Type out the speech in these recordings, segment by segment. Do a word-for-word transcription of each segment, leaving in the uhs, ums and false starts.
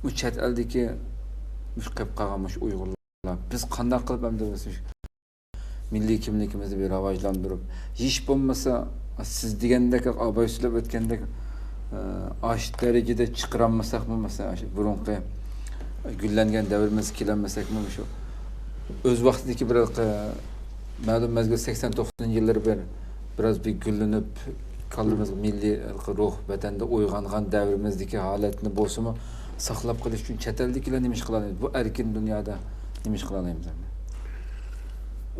بۇ چەت ئەلدىكى مۇشۇ قېلىپ قالغان مۇشۇ ئۇيغۇرلار، بىز قانداق قىلىپ ئەمدى بىز مىللىي كىملىكىمىزنى بىر راۋاجلاندۇرۇپ، ھېچ بولمىسا سىز دېگەندەك، ئاباي سۆزلەپ ئۆتكەندەك، ئاشۇ دەرىجىدە چىقىرالمىساقمۇ، مەسىلەن، ئاشۇ بۇرۇنقى گۈللەنگەن دەۋرىمىزگە كېلەلمىسەكمۇ، مۇشۇ ئۆز ۋاقتىدىكى بىر مەلۇم مەزگىل، سەكسەن توقسەنىنچى يىللىرى بىر، بىرئاز بىر گۈللىنىپ، كاللىمىزغا مىللىي روھ، ۋەتەندە ئويغانغان دەۋرىمىزدىكى ھالەتنى بولسىمۇ ساقلاپ قېلىش ئۈچۈن چەت ئەلدىكىلەر نېمە ئىش قىلالايدۇ؟ بۇ ئەركىن دۇنيادا نېمە ئىش قىلالايمىز ئەمدى؟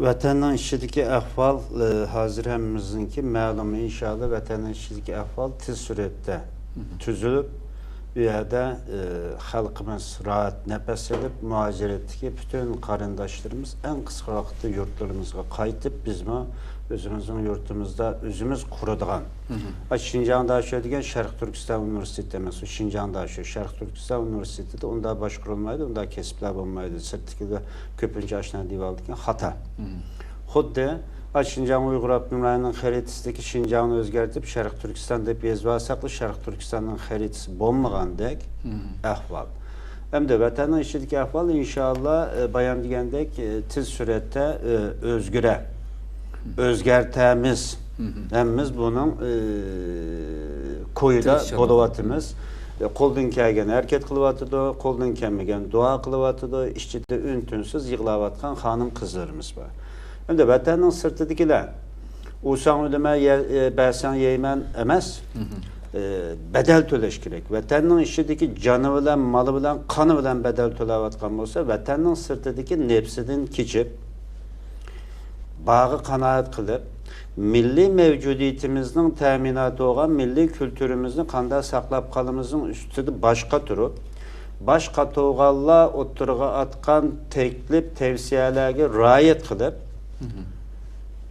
ۋەتەننىڭ ئىچىدىكى ئەھۋال، ئى، ھازىر ھەممىمىزنىڭكى مەلۇم، ئىنشائاللا، ۋەتەننىڭ ئىچىدىكى ئەھۋال تېز سۈرئەتتە تۈزۈلۈپ، بۇ يەردە، ئى، خەلقىمىز راھەت نەپەس ئېلىپ، مۇھاجىرەتتىكى پۈتۈن قېرىنداشلىرىمىز ئەڭ قىسقا ۋاقىتتا يۇرتلىرىمىزغا قايتىپ، بىزمۇ ئۆزىمىزنىڭ يۇرتىمىزدا ئۆزىمىز قۇرىدىغان، ئا، شىنجاڭ داشۆ دېگەن شەرقىي تۈركىستان ئۇنىۋېرسىتېتى ئەمەس، ئۇ شىنجاڭ داشۆ. شەرقىي تۈركىستان ئۇنىۋېرسىتېتىدا ئۇنداق باشقۇرۇلمايدۇ، ئۇنداق كەسىپلەر بولمايدۇ. سىرتتىكىلەر كۆپىنچە ئاشۇنداق دېيىۋالىدىكەن، خاتا. خۇددى، ئا، شىنجاڭ ئۇيغۇر ئاپتونوم رايونىنىڭ خەرىتىسىدىكى شىنجاڭنى ئۆزگەرتىپ، شەرقىي تۈركىستان دەپ يېزىۋالساقلا، شەرقىي تۈركىستاننىڭ خەرىتىسى بولمىغاندەك ئەھۋال. ئەمدى ۋەتەننىڭ ئىچىدىكى ئەھۋال، ئىنشائاللا، ئە، بايام دېگەندەك، ئە، تېز سۈرئەتتە، ئە، ئۆزگىرە، ئۆزگەرتەمىز. ھەممىمىز بۇنىڭ، ئە، كويىدا بولۇۋاتىمىز. ئە، قولدىن كەلگەن ھەرىكەت قىلىۋاتىدۇ، قولدىن كەلمىگەن دۇئا قىلىۋاتىدۇ، ئىچىدە ئۈن-تىنسىز يىغلاۋاتقان خانىم-قىزلىرىمىز بار. ئەمدى ۋەتەننىڭ سىرتىدىكىلەر، ئۇرساڭ ئۆلىمەن، يە-، ئە، بەرسەڭ يەيمەن ئەمەس. ئە، بەدەل تۆلەش كېرەك. ۋەتەننىڭ ئىچىدىكى جانى بىلەن، مالى بىلەن، قانى بىلەن بەدەل تۆلەۋاتقان بولسا، ۋەتەننىڭ سىرتىدىكى نەپسىدىن كېچىپ، بارغا قانائەت قىلىپ، مىللىي مەۋجۇدىيىتىمىزنىڭ تەمىناتى بولغان مىللىي كۈلتۈرىمىزنى قانداق ساقلاپ قالىمىزنىڭ ئۈستىدە باش قاتۇرۇپ، باش قاتۇرغانلار ئوتتۇرىغا ئاتقان تەكلىپ، تەۋسىيەلەرگە رىئايەت قىلىپ،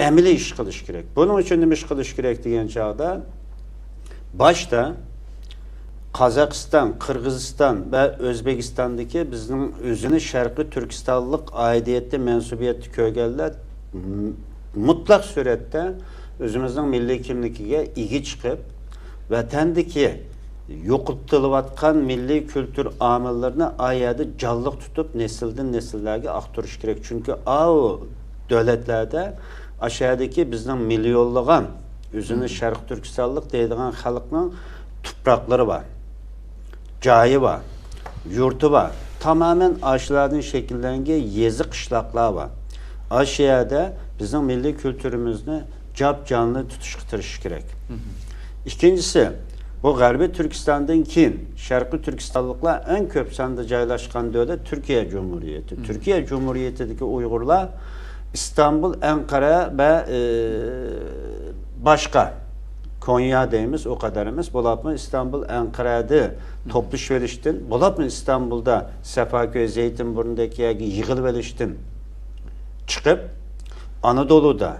ئەمەلىي ئىش قىلىش كېرەك. بۇنىڭ ئۈچۈن نېمە ئىش قىلىش كېرەك دېگەن چاغدا، باشتا قازاقىستان، قىرغىزىستان ۋە ئۆزبېكىستاندىكى بىزنىڭ ئۆزىنى شەرقىي تۈركىستانلىق ئائىدىيەتتە، مەنسۇبىيەتتە كۆرگەنلەر م-، مۇتلەق سۈرەتتە ئۆزىمىزنىڭ مىللىي كىملىكىگە ئىگە چىقىپ، ۋەتەندىكى يوقىتىلىۋاتقان مىللىي كۈلتۈر ئامىللىرىنى ئا يەردە جانلىق تۇتۇپ، نەسىلدىن نەسىللەرگە ئاقتۇرۇش كېرەك. چۈنكى ئاۋۇ دۆلەتلەردە، ئاشۇ يەردىكى بىزنىڭ مىليونلىغان ئۆزىنى شەرقىي تۈركىستانلىق دەيدىغان خەلقنىڭ تۇپراقلىرى بار، جايى بار، يۇرتى بار. تامامەن ئاشۇلاردىن شەكىللەنگەن يېزا، قىشلاقلار بار. ئاشۇ يەردە بىزنىڭ مىللىي كۈلتۈرىمىزنى جاپ-جانلى تۇتۇشقا تىرىشىش كېرەك. ئىككىنچىسى، بۇ غەربىي تۈركىستاندىن كېيىن شەرقىي تۈركىستانلىقلار ئەڭ كۆپ ساندا جايلاشقان دۆلەت تۈركىيە جۇمھۇرىيىتى. تۈركىيە جۇمھۇرىيىتىدىكى ئۇيغۇرلار ئىستانبۇل، ئەنقەرە ۋە، ئى، باشقا، كونيا دەيمىز، ئۇ قەدەر ئەمەس، بولۇپمۇ ئىستانبۇل، ئەنقەرەدە توپلىشىۋېلىشتىن، بولۇپمۇ ئىستانبۇلدا سەفاكۆي، زەيتىنبۇرنىدەك يەرگە يىغىلىۋېلىشتىن چىقىپ، ئانادولۇدا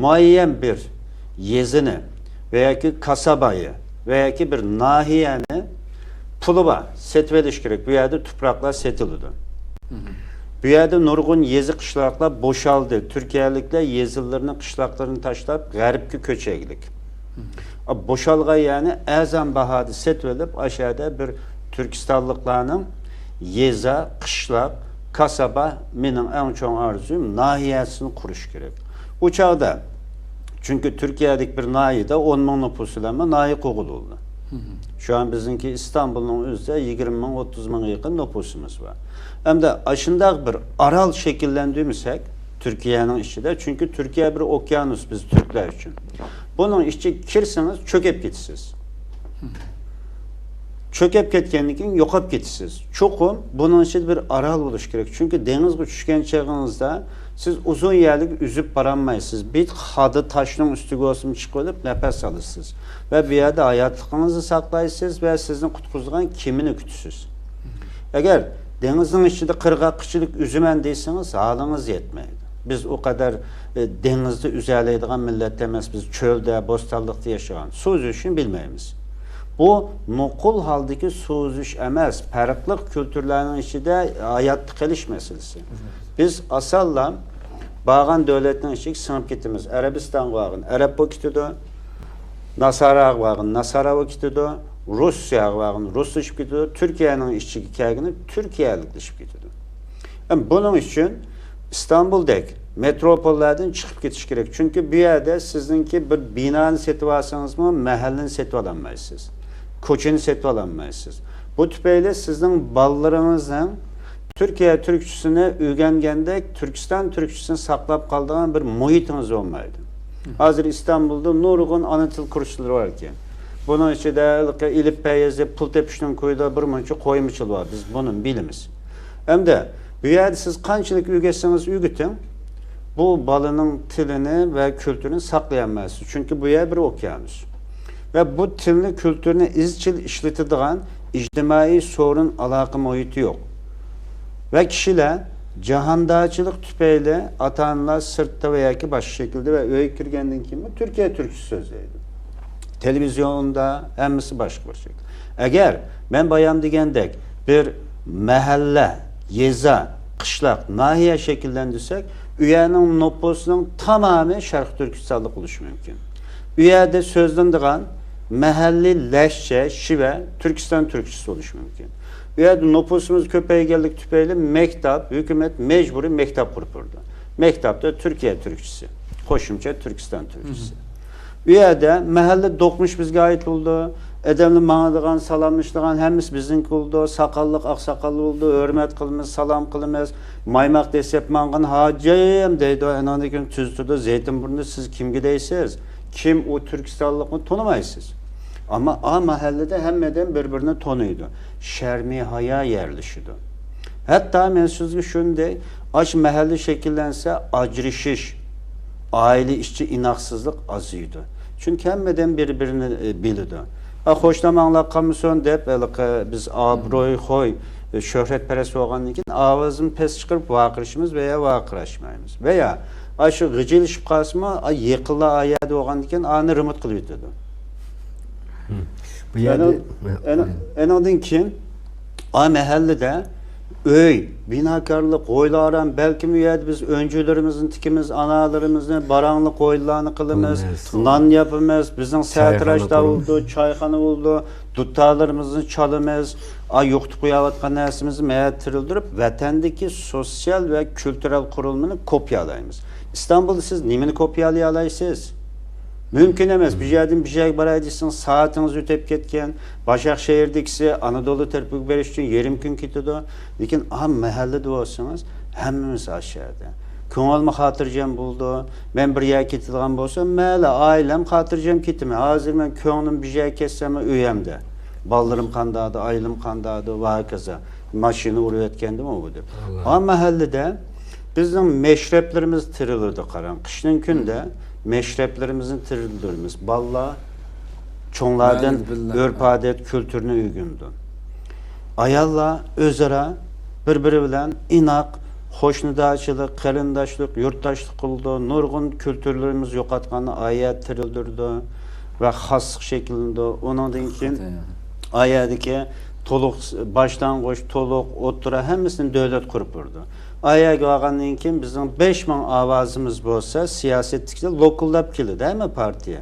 مۇئەييەن بىر يېزىنى ۋە ياكى كاسابايى ۋە ياكى بىر ناھىيەنى پۇلى بار سېتىۋېلىش كېرەك. بۇ يەردە تۇپراقلار سېتىلىدۇ. بۇ يەردە نۇرغۇن يېزا، قىشلاقلار بوشالدى. تۈركىيەلىكلەر يېزىلىرىنى، قىشلاقلىرىنى تاشلاپ، غەربكە كۆچەيلىك. بوشالغان يەرنى ئەرزان باھادا سېتىۋېلىپ، ئاشۇ يەردە بىر تۈركىستانلىقلارنىڭ يېزا، قىشلاق، كاسابا، مېنىڭ ئەڭ چوڭ ئارزۇيۇم، ناھىيەسىنى قۇرۇش كېرەك. ئۇ چاغدا، چۈنكى تۈركىيەدىكى بىر ناھىيەدە ئون مىڭ نوپۇس بىلەن بىر ناھىيە قۇرغىلى بولىدۇ. شۇ ئان بىزنىڭكى ئىستانبۇلنىڭ ئۆزىدە يىگىرمە مىڭ، ئوتتۇز مىڭغا يېقىن نوپۇسىمىز بار. ئەمدى ئاشۇنداق بىر ئارال شەكىللەندۈرمىسەك، تۈركىيەنىڭ ئىچىدە، چۈنكى تۈركىيە بىر ئوكيانۇس بىز تۈركلەر ئۈچۈن. بۇنىڭ ئىچىگە كىرسىڭىز، چۆكۈپ كېتىسىز. چۆكۈپ كەتكەندىن كېيىن يوقاپ كېتىسىز. چوقۇم بۇنىڭ ئىچىدە بىر ئارال بولۇش كېرەك. چۈنكى دېڭىزغا چۈشكەن چېغىڭىزدا سىز ئۇزۇن يەرلىك ئۈزۈپ بارالمايسىز. بىر خادا تاشنىڭ ئۈستىگە بولسىمۇ چىقىۋېلىپ نەپەس ئالىسىز. ۋە بۇ يەردە ھاياتلىقىڭىزنى ساقلايسىز ۋە سىزنى قۇتقۇزىدىغان كېمىنى كۈتىسىز. ئەگەر دېڭىزنىڭ ئىچىدە قىرغاقچىلىك ئۈزىمەن دېسىڭىز، ھالىڭىز يەتمەيدۇ. بىز ئۇ قەدەر، ئە، دېڭىزدا ئۈزەلەيدىغان مىللەت ئەمەس، بىز چۆلدە، بوستانلىقتا ياشىغان. سۇ ئۈزۈشنى بىلمەيمىز. بۇ نوقۇل ھالدىكى سۇ ئۈزۈش ئەمەس، پەرقلىق كۈلتۈرلەرنىڭ ئىچىدە ھاياتتا قېلىش مەسىلىسى. بىز ئاسانلا بارغان دۆلەتنىڭ ئىچىگە سىڭىپ كېتىمىز. ئەرەبىستانغا بارغىن، ئەرەب بولۇپ كېتىدۇ. ناساراغا بارغىن، ناسارا بولۇپ كېتىدۇ. رۇسىيەگە بارغىنى رۇسلىشىپ كېتىدۇ، تۈركىيەنىڭ ئىچىگە كەلگىنى تۈركىيەلىكلىشىپ كېتىدۇ. ئەمما بۇنىڭ ئۈچۈن ئىستانبۇلدەك مېتروپوللاردىن چىقىپ كېتىش كېرەك. چۈنكى بۇ يەردە سىزنىڭكى بىر بىنانى سېتىۋالسىڭىزمۇ، مەھەللىنى سېتىۋالالمايسىز. كوچىنى سېتىۋالالمايسىز. بۇ تۈپەيلى سىزنىڭ بالىلىرىڭىزنىڭ تۈركىيە تۈركچىسىنى ئۆگەنگەندەك، تۈركىستان تۈركچىسىنى ساقلاپ قالىدىغان بىر مۇھىتىڭىز بولمايدۇ. ھازىر ئىستانبۇلدا نۇرغۇن ئانا تىل كۇرسلىرى باركەن. بۇنىڭ ئىچىدە ھېلىقى ئېلىپبە يېزىپ پۇل تېپىشنىڭ كويىدا بىر مۇنچە قويمىچىلار بار. بىز بۇنى بىلىمىز. ئەمدى بۇ يەردە سىز قانچىلىك ئۆگەتسىڭىز ئۆگىتىڭ، بۇ بالىنىڭ تىلىنى ۋە كۈلتۈرىنى ساقلىيالمايسىز. چۈنكى بۇ يەر بىر ئوكيانۇس. ۋە بۇ تىلنى، كۈلتۈرنى ئىزچىل ئىشلىتىدىغان ئىجتىمائىي سورۇن ئالاقە مۇھىتى يوق. ۋە كىشىلەر جاھاندارچىلىق تۈپەيلى ئاتا-ئانىلار سىرتتا ۋە ياكى باشقا شەكىلدە ۋە ئۆيگە كىرگەندىن كېيىنمۇ تۈركىيە تۈركچىسى سۆزلەيدۇ. تېلېۋىزىيوندا ھەممىسى باشقا بىر شەكىل. ئەگەر مەن بايام دېگەندەك بىر مەھەللە، يېزا، قىشلاق، ناھىيە شەكىللەندۈرسەك، ئۇ يەرنىڭ نوپۇسىنىڭ تامامى شەرقىي تۈركىستانلىق بولۇشى مۇمكىن. ئۇ يەردە سۆزلىنىدىغان مەھەللىي لەھجە، شىۋە، تۈركىستان تۈركچىسى بولۇشى مۇمكىن. ئۇ يەردە نوپۇسىمىز كۆپەيگەنلىكى تۈپەيلى مەكتەپ، ھۆكۈمەت مەجبۇرىي مەكتەپ قۇرۇپ بېرىدۇ. مەكتەپتە تۈركىيە تۈركچىسى، قوشۇمچە تۈركىستان تۈركچىسى. ئۇ يەردە مەھەللە دوقمۇش بىزگە ئائىت بولىدۇ. ئادەملەر ماڭىدىغان، سالاملىشىدىغان ھەممىسى بىزنىڭكى بولىدۇ. ساقاللىق، ئاقساقال بولىدۇ، ھۆرمەت قىلىمىز، سالام قىلىمىز. مايماق دەسسەپ ماڭغان ھاجىم دەيدۇ، ئاناندىن كېيىن تۈزىتىدۇ، زەيتىنبۇرنۇدا سىز كىمگە دەيسىز؟ كىم ئۇ تۈركىستانلىقنى تونۇمايسىز. ئەمما ئا مەھەللىدە ھەممە ئادەم بىر-بىرىنى تونۇيدۇ. شەرمى ھايا يەرلىشىدۇ. ھەتتا مەن سىزگە شۇنى دەي، ئاش مەھەللە شەكىللەنسە، ئاجرىشىش، ئائىلە ئىچى ئىناقسىزلىق ئازىيىدۇ. چۈنكى ھەممە ئادەم بىر-بىرىنى، ئە، بىلىدۇ. ئا، قوشنام ئاڭلاپ قالمىسۇن دەپ، ھېلىقى بىز ئابروي خوي، شۆھرەتپەرەس بولغاندىن كېيىن ئاۋازىمىز پەس چىقىرىپ ۋارقىرىشىمىز ۋە يا ۋارقىراشمايمىز. ۋە يا ئاشۇ غىجىلىشىپ قالسىمۇ، ئا، يېقىنلار ئا يەردە بولغاندىن كېيىن ئانى رېمونت قىلىۋېتىدۇ. بۇ يەردە ئەنىڭ-، ئەنىڭ-، ئەنىڭدىن كېيىن ئا مەھەللىدە ئۆي، بىناكارلىق، ھويلا-ھارام، بەلكىم ئۇ يەردە بىز ئۆنجۈلىرىمىزنى تىكىمىز، ئانالىرىمىزنى باراڭلىق ھويلىلارنى قىلىمىز، قىلىمىز. نان ياپىمىز، بىزنىڭ سەرتىراش چايخانا قۇرىمىز. بولىدۇ، چايخانا بولىدۇ، دۇتارلىرىمىزنى چالىمىز، ئا، يوقىتىپ قويۇۋاتقان نەرسىمىزنى مەيەردە تىرىلدۈرۈپ، ۋەتەندىكى سوتسىيال ۋە كۈلتۈرەل قۇرۇلمىنى كوپىيالايمىز. ئىستانبۇلدا سىز نېمىنى كوپىيالايالايسىز؟ مۇمكىن ئەمەس. بىر يەردىن بىر يەرگە باراي دېسىڭىز، سائىتىڭىز ئۆتۈپ كەتكەن. باشاق شەھىرىدىكىسى ئانادولۇ تەرىپىگە بېرىش ئۈچۈن يېرىم كۈن كېتىدۇ. لېكىن ئا مەھەللىدە بولسىڭىز، ھەممىمىز ئاشۇ يەردە. كۆڭۈلمۇ خاتىرجەم بولىدۇ. مەن بىر يەرگە كېتىدىغان بولسام، مەيلى، ئائىلەم خاتىرجەم كېتىمەن. ھازىر مەن كۆڭلۈم بىر يەرگە كەتسەممۇ ئۆيەمدە. بالىلىرىم قانداقدۇ، ئائىلەم قانداقدۇ ۋە ھاكازا. ماشىنا ئۇرۇۋەتكەندىمۇ بۇ دەپ. ئا مەھەللىدە بىزنىڭ مەشرەپلىرىمىز تىرىلىدۇ، قاراڭ. قىشنىڭ كۈنىدە مەشرەپلىرىمىزنى تىرىلدۈرىمىز. بالىلار چوڭلاردىن مەلۇم بىللە. ئۆرپ-ئادەت، كۈلتۈرنى ئۆگىنىدۇ. ئاياللار ئۆزئارا بىر-بىرى بىلەن ئىناق، قوشنىدارچىلىق، قېرىنداشلىق، يۇرتداشلىق قىلىدۇ. نۇرغۇن كۈلتۈرلىرىمىز يوقاتقاننى ئايەت تىرىلدۈرىدۇ ۋە خاسلىق شەكىللىنىدۇ. ئۇنىڭدىن كېيىن ئايەدىكى تولۇق، باشلانغۇچ، تولۇق، ئوتتۇرا ھەممىسىنى دۆلەت قۇرۇپ بېرىدۇ. ئايەگە بارغاندىن كېيىن بىزنىڭ بەش مىڭ ئاۋازىمىز بولسا، سىياسەتتىكىلەر لوكۇلداپ كېلىدۇ، ھەممە پارتىيە.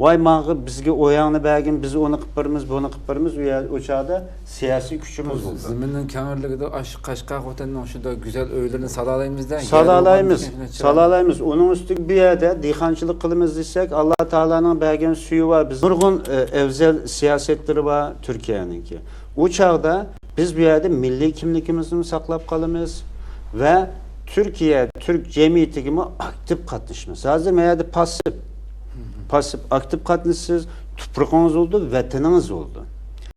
ۋاي، ماڭا بىزگە ئوياڭنى بەرگىن، بىز ئۇنى قىلىپ بېرىمىز، بۇنى قىلىپ بېرىمىز، ئۇ يەر، ئۇ چاغدا سىياسىي كۈچىمىز بولىدۇ. زېمىننىڭ كەڭرىلىكىدە ئاشۇ قەشقەر خوتەننىڭ شۇنداق گۈزەل ئۆيلىرىنى سالالايمىز-دە. سالالايمىز، سالالايمىز. ئۇنىڭ ئۈستىگە بۇ يەردە دېھقانچىلىق قىلىمىز دېسەك، ئاللا تائالانىڭ بەرگەن سۈيى بار. بىز نۇرغۇن، ئە، ئەۋزەل سىياسەتلىرى بار تۈركىيەنىڭكى. ئۇ چاغدا بىز بۇ يەردە مىللىي كىملىكىمىزنىمۇ ساقلاپ قالىمىز ۋە تۈركىيە، تۈرك جەمئىيىتىگىمۇ ئاكتىپ قاتنىشىمىز. ھازىر مەن يەردە پاسسىپ، پاسسىپ، ئاكتىپ قاتنىشىسىز، تۇپرىقىڭىز بولىدۇ، ۋەتىنىڭىز بولىدۇ.